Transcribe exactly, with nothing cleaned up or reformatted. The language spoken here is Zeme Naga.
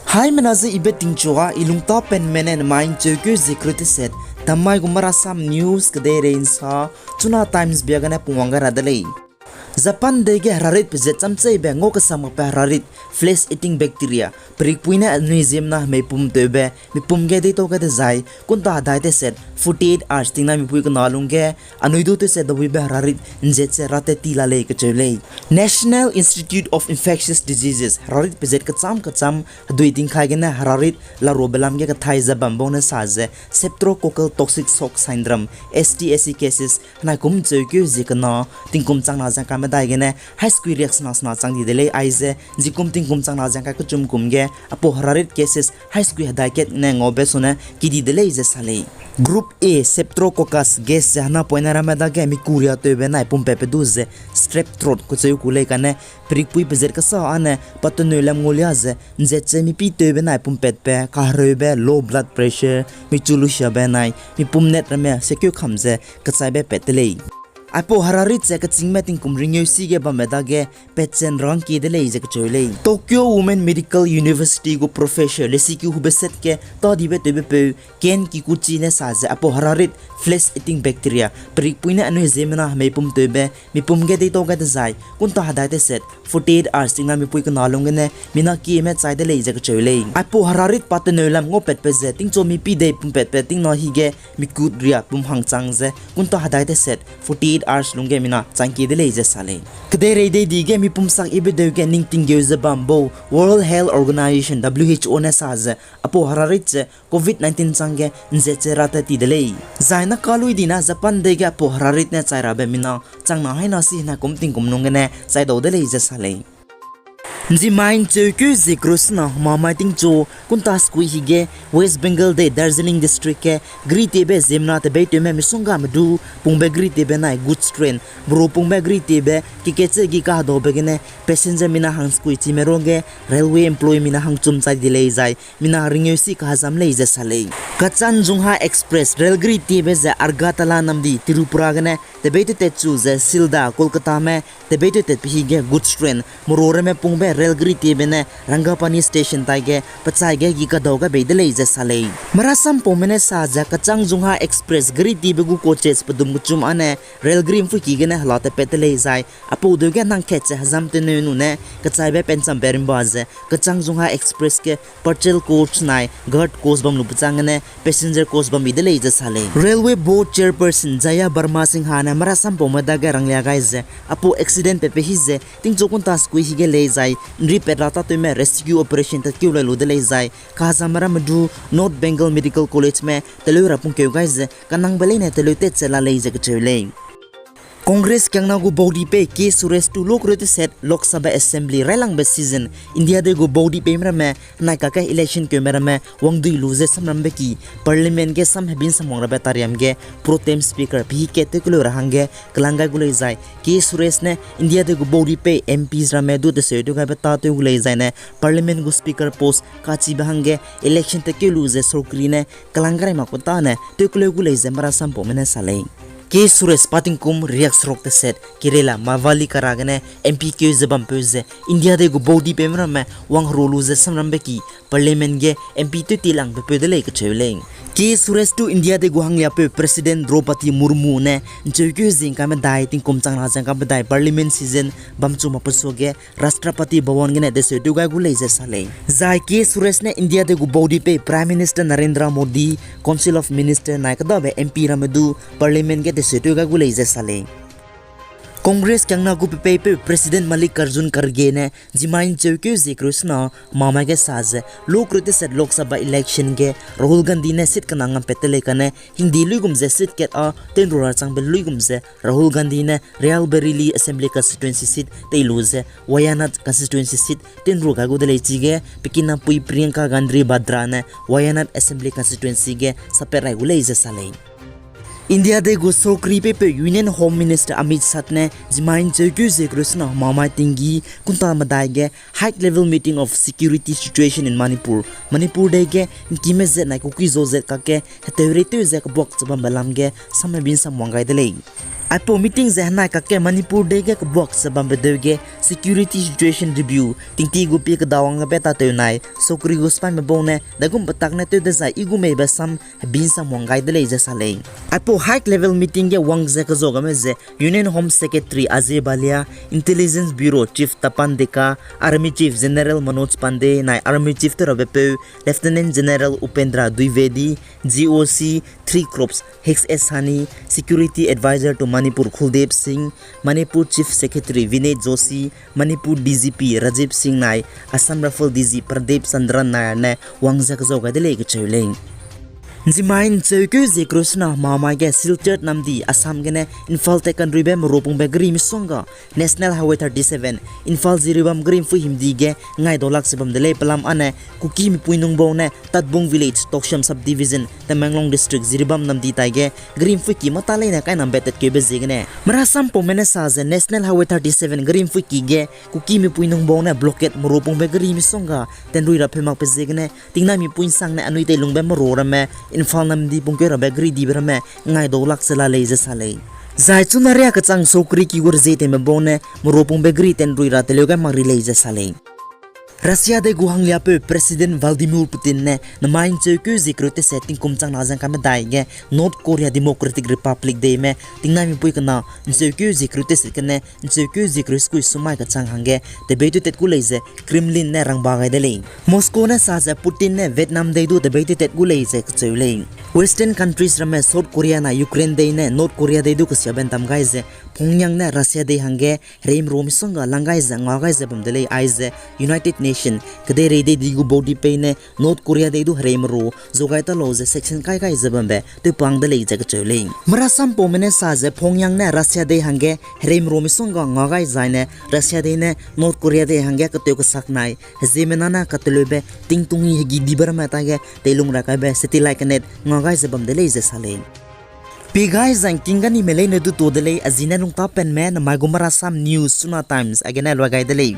Haimena ze ibe tingchua i lungta penme ne nemai ncheukeu zie kereu teset, tamai gu Marasam News kedeirei nsa, Chuna Times bia gene pungwang gai ra de lei. Japan dei ge herarit pezet chamcheibe ngau kesang makbe herarit, flesh eating bacteria, perikpui ne anui ziemmena hemei pum tewbe mipum ge deitau gai dezai, kunta hedai teset forty-eight hours tingna mipui kena lungge, anui du teset dabuibe herarit nzet ze rate ti la lei kacheu lei. National Institute of Infectious Diseases herarit pezet kecham kecham hedui tingkai gene herarit laruabe lam ge kethai ze bam bau ne sa ze Streptococcal Toxic Shock Syndrome, S T S C cases, henai kum ncheukeu zie kena tingkum changna ze ngkai medai gene haî sekui riaksena sena chang di de lei aize, nzikum tingkum changna ze ngkai kechum kum ge aipau herarit cases haî sekui hedai kat ne ngaube sune ki di de lei ze sa lei. Group A Streptococcus gas ze henapoine ramme dage mi kuria tewbe nai pumpatbe du ze strep throat kacheu ku lei kane, perikpui pezet kesa âne pateneu lam ngau lia ze nzet ze mipi tewbe nai pumpatbe kahereube low blood pressure, michu lusiabe nai mipum net ramme sekeu kam ze kechaibe pat de lei. Aipau herarit ze kechîngme tingkum ringeu si ge bambe dage patchen rangkie de lei ze kacheu lei. Tokyo Women Medical University gu professor lesiki hube set ge tadibe tewbepeu Ken Kikuchi ne sa ze aipau herarit flesh eating bacteria perikpui ne anui ziemmena hemei pum tewbe mipum ge deitau gai dezai, kunta hedai teset forty-eight hours tingna mipui kena lung gene mina kieme chai de lei ze kacheu lei. Aipau herarit pateneu lam ngaupatbe ze tingchu mipi dei pumpatbe tingna hige mikut ria pum hangchang ze kunta hedai teset forty-eight hours lungge mina changkie de lei ze sa lei. Kedeirei dei di ge mipum sak ibe deu ge ning tinggeu ze bam bau World Health Organization, W H O ne sa ze aipau herarit ze covid nineteen changge nzet ze rate ti de lei. Zai na kalui dina Japan dei ge aipau herarit ne chai rabe mina changna haina si hena kum tingkum lung gene chai dau de lei ze sa lei. Nzimai ncheukeu zie kereu sena hemamai tingchu kunta sekui hige West Bengal dei Darjeeling District ge gritebe ziemmena tebeitewme misonggame du pungbe gritebe nai goods train, bro pungbe gritebe keketse gi kahedaube gene passenger mina hangsekui chime ruage railway employee mina hangchum chai di lei zai mina ringeu si kahezam lei ze sa lei. Kanchanjunga Express rail gritebe ze Agartala namdi Tripura gene tebeitew tatchu ze Sealdah, Kolkatame tebeitew tatbe hige goods train, mero ramme pungbe rail gritebe ne Rangapani Station taige pechaige gi kadau gai bei de lei ze sa lei. Marasampaume ne sa ze Kanchanjunga Express gritebe gu coaches pedum kechum âne rail gri mphuiki gene hela tatpat de lei zai aipau deu ge nang kat ze hezam teneu nune kechaibe pencham perimba ze Kanchanjunga Express ge partial coach nai guard coach bam lu pechang gene passenger coach bam bi de lei ze sa lei. Railway Board Chairperson Jaya Verma Singha ne marasampaume dage ranglia gai ze aipau accident patbe hi ze tingchu kunta sekui hige lei zai nri pat ra tatewme rescue operation tatkeu lai lu de lei zai kahezamme ramme du North Bengal Medical College me teleu ra pungkeu gai ze kanangbe leine teleu tat ze la lei ze kacheu lei. Congress kiangna gu baudipei K Suresh tu lukreu teset Lok Sabha Assembly railangbe season India dei gu baudipeime ramme nai kakge election keume ramme wangdui lu ze samrambe ki Parliament ge sam hebin samwang rabe tariam ge pro tem speaker pehi kat tewkeleu ra hangge kelang gai gu lei zai K Suresh ne India dei gu baudipei M Ps ramme du teseu tew gaibe tâtew gu lei zai ne Parliament gu speaker post kachibe hangge election tatkeu lu ze sorkari ne kelang gai rai makbe tâne tewkeleu gu lei ze marasampaume ne sa lei. K Suresh pa tingkum riakseruk teset Kerala Mavelikara gene M P keu ze bampeu ze India dei gu baudipeime ramme wangheru lu ze samrambe ki Parliament ge M P tewtilangbe peu de lei kacheu lei. K Suresh tu India dei gu hangliapeu President Droupadi Murmu ne ncheukeu zingkamedai tingkum changna zingkamedai Parliament season bamchu makbe suage Rashtrapati Bhavan gene deseu tew gai gu lei ze sa lei. Zai K Suresh ne India dei gu baudipei Prime Minister Narendra Modi, Council of Minister nai kedabe M P ramme du Parliament ge deseu tew gai gu lei ze sa lei. Congress kiangna gu pepeipeu President Mallikarjun Kharge ne zimai ncheukeu zie kereu sena mamai ge sa ze lukreu teset Lok Sabha election ge Rahul Gandhi ne seat kena ngam pat te lei kane hingdi luigum ze seat kat â tenru ra changbe luigum ze Rahul Gandhi ne Raebareli Assembly Constituency seat tei lu ze Wayanad Constituency seat tenru gai gu de lei chige pekinapui Priyanka Gandhi Vadra ne Wayanad Assembly Constituency ge sapat rai gu lei ze sa lei. India dei gu sorkari peipeu Union Home Minister Amit Shah ne zimai ncheukeu zie kereu sena mamai tinggi kunta medai ge High Level Meeting of Security Situation in Manipur, Manipur dei ge nkime zet nai Kuki-Zo zet kakge heteurei tew ze kebuak che bambe lam ge sam hebin samwang gai de lei. Aipau meeting ze henai kakge Manipur dei ge kebuak ze bambe deu ge security situation review tingti gu pie kedawang gebe tatew nai, sokri gu sipaime bau ne dagum petak ne tew dezai i gu meibe sam hebi nsam wang gai de lei ze sa lei. Aipau high level meeting ge wang ze kezau game ze Union Home Secretary Ajay Bhalla, Intelligence Bureau Chief Tapan Deka, Army Chief General Manoj Pande nai Army Chief tew rabe peu Lieutenant General Upendra Dwivedi, G O C, Three Corps, H S Sahni, Security Advisor to Manipur Kuldeep Singh, Manipur Chief Secretary Vinay Joshi, Manipur D G P Rajiv Singh nai Assam Rifle D G Pradip Chandra Nair ne wang ze kezau gai de lei kacheu lei. Nzimai ncheukeu zie kereu sena hemamai ge Silchar namdi Assam gene Imphal tat kanruibe merapungbe geri misongga National Highway thirty seven, Imphal Jiribam geri mpui himdi ge ngai dau lak ze bam de lei pelam ane Kuki mipui nung bau ne Tatbung Village, Toksam Subdivision, Tamenglong District, Jiribam namdi tai ge geri mpui ki mata leine kainambe tatkeube ziegene. Merasampaume ne sa ze National Highway thirty seven geri mpui ki ge Kuki mipui nung bau ne blockade merapungbe geri misongga tenrui ra pheu makbe ziegene, tingnai mipui nsangne anui teilungbe mera ramme, Imphal namdi pungkeu rabe geri dibe ramme ngai dau lak ze la lei ze sa lei. Zai chuna ria kechang sokri ki gu rezie tewme bau ne merapungbe geri tenrui ra teleu gai mak ri lei ze sa lei. Russia dei gu hangliapeu President Vladimir Putin ne nemai ncheukeu zie kereu tese tingkum chang na zeng kame dai ge North Korea Democratic Republic deime tingnai mipui kena ncheukeu zie kereu tese kene ncheukeu zie kereu sekui sumai kechang hangge tebei tew tat gu lei ze Kremlin ne rangba gai de lei. Moscow ne sa ze Putin ne Vietnam dei du tebei tew tat gu lei ze kacheu lei. Western countries ramme South Korea na Ukraine dei ne North Korea dei du kesiabe ndam gai ze Pyongyang ne Russia dei hangge hereimero misongga lang gai ze nga gai ze bam de lei aize United Nation kedeirei dei di gu body pei ne North Korea dei du hereimero zu gai ta lau ze sanction kai gai ze bambe tewpang de lei ze kacheu lei. Merasampaume ne sa ze Pyongyang ne Russia dei hangge hereimero misongga nga gai zaine Russia dei ne North Korea dei hangge ketew kesak nai heziemena ne kateleube tingtungi hegi dibe ramme tage teilung ra kaibe satellite connect nga gai ze bam de lei ze sa lei. Pi gai zangking ganime leine du to de lei, a zi ne lungtapenme nemai gu Marasam News Chuna Times agene luai gai de lei.